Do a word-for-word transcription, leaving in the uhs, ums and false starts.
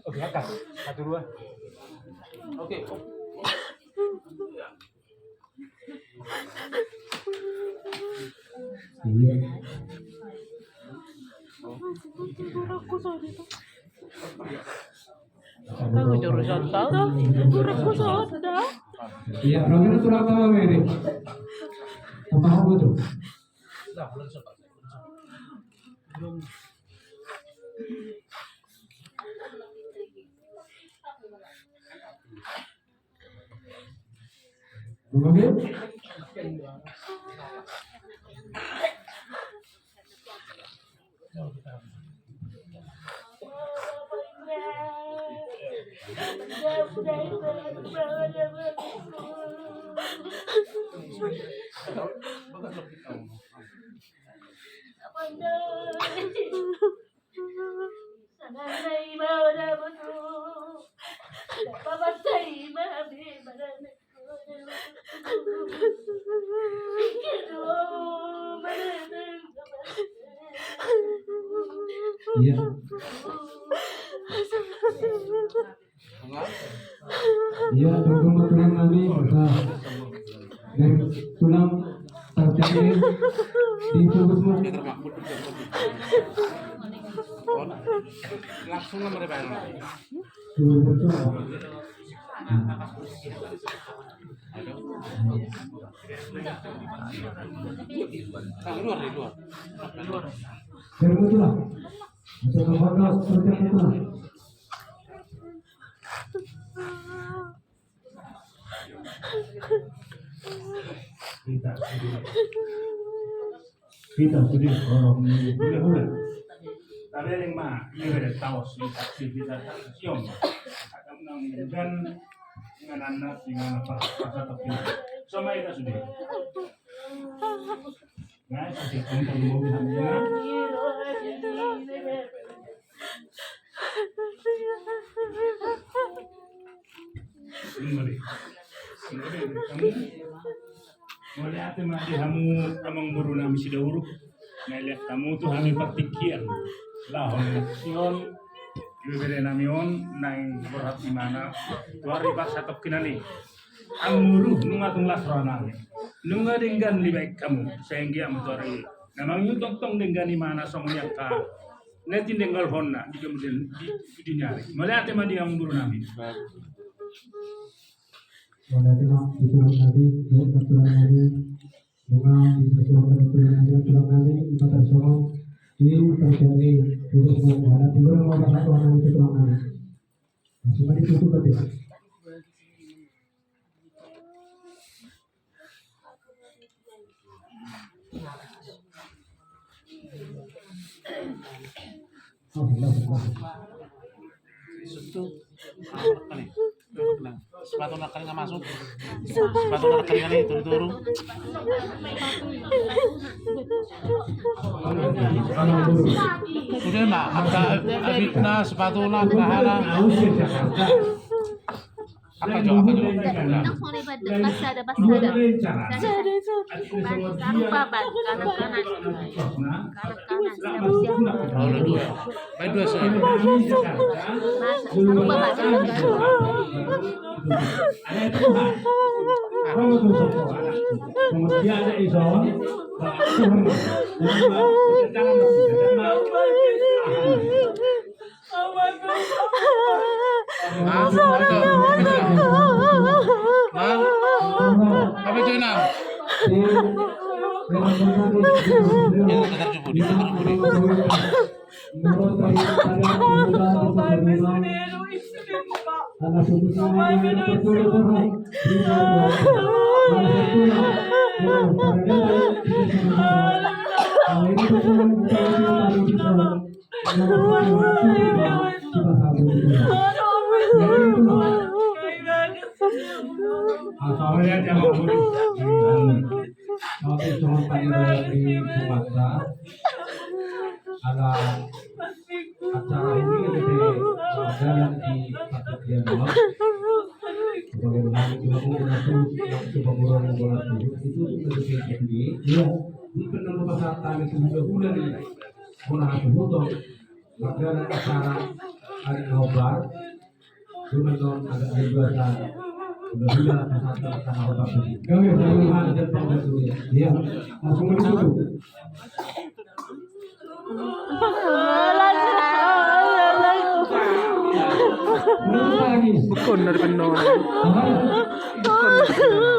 Oke, angkat. Satu, dua. Oke. Iya. Aku juru santa. Aku juru santa. Iya, Roger, tulang tawa, Mary. Apa, apa tuh? Iya. Iya, tunggu, tulang nami, bisa. Dan tulang terjadi di tubuhmu. Langsung nomor berapa? Nah, luar, di luar. Dari luar. Untuk memotong seperti itu. Hita sude horong ni hulahula. Tabereng ma, ia bere taos ni saksi hita saksi on. Akan nang dan dengan anak dengan apa apa tapi sama hita sude. Nah, saksi pun kalau mau bilang dia. Mari. Mari, kamu. Mauliate ma di hamu amangboru nami Sidauruk. Naeng lean hamu tu hami partingkian. Laho nang sion. Ibebere nami on naeng borhat imana. Tu ari parsatongkinan i. Amangboru, nunga tung las roha nami. Nunga denggan dibahen hamu. Sehingga amangboru. Na mangihuthon tongtong denggan imana songon i angka na tinadinghon na di kemudian di, di dunia. Mauliate ma di amangboru nami. Mauliate ma di tulang nami, di tulang nami. Nunga di tulang nami, tulang nami, empat belas orang di persiapan di tulang nami, tulang nami. Masih ada tutup tadi. Sepatu na kali nggak masuk. Sepatu na kali nggak nih, turu-turu. Sude ma, angka abitna, sepatuna, angka hana. Angka jo, angka jo. Nang songon i, Bang, pas sada, pas sada. Sada, sada. Pas sada, rupa, Bang, kanan, kanan. Kanan, kanan, siap, siap. Olo, dua. Baik, dua, sada. Masa, rupa, Bang, kanan, kanan. Hah? Hah? Apa itu, Inang? Ini tetar jupudi, tetar jupudi. Ala acara ini lebih jalan di Patok Januar. Sebagaimana itu aku mengaku waktu pemburuan yang bola tujuh itu lebih tinggi. Iya. Ini pernah pasal tadi sudah bulan ini. Bola tujuh tuh. Maka acara hari nobar. Cuma dong agak dibuat. Udah, udah, pasal tadi sama otak ini. Kami sama ada pembantu ya. Iya. Langsung ditutup. Bekon dari benua. Bekon dari benua.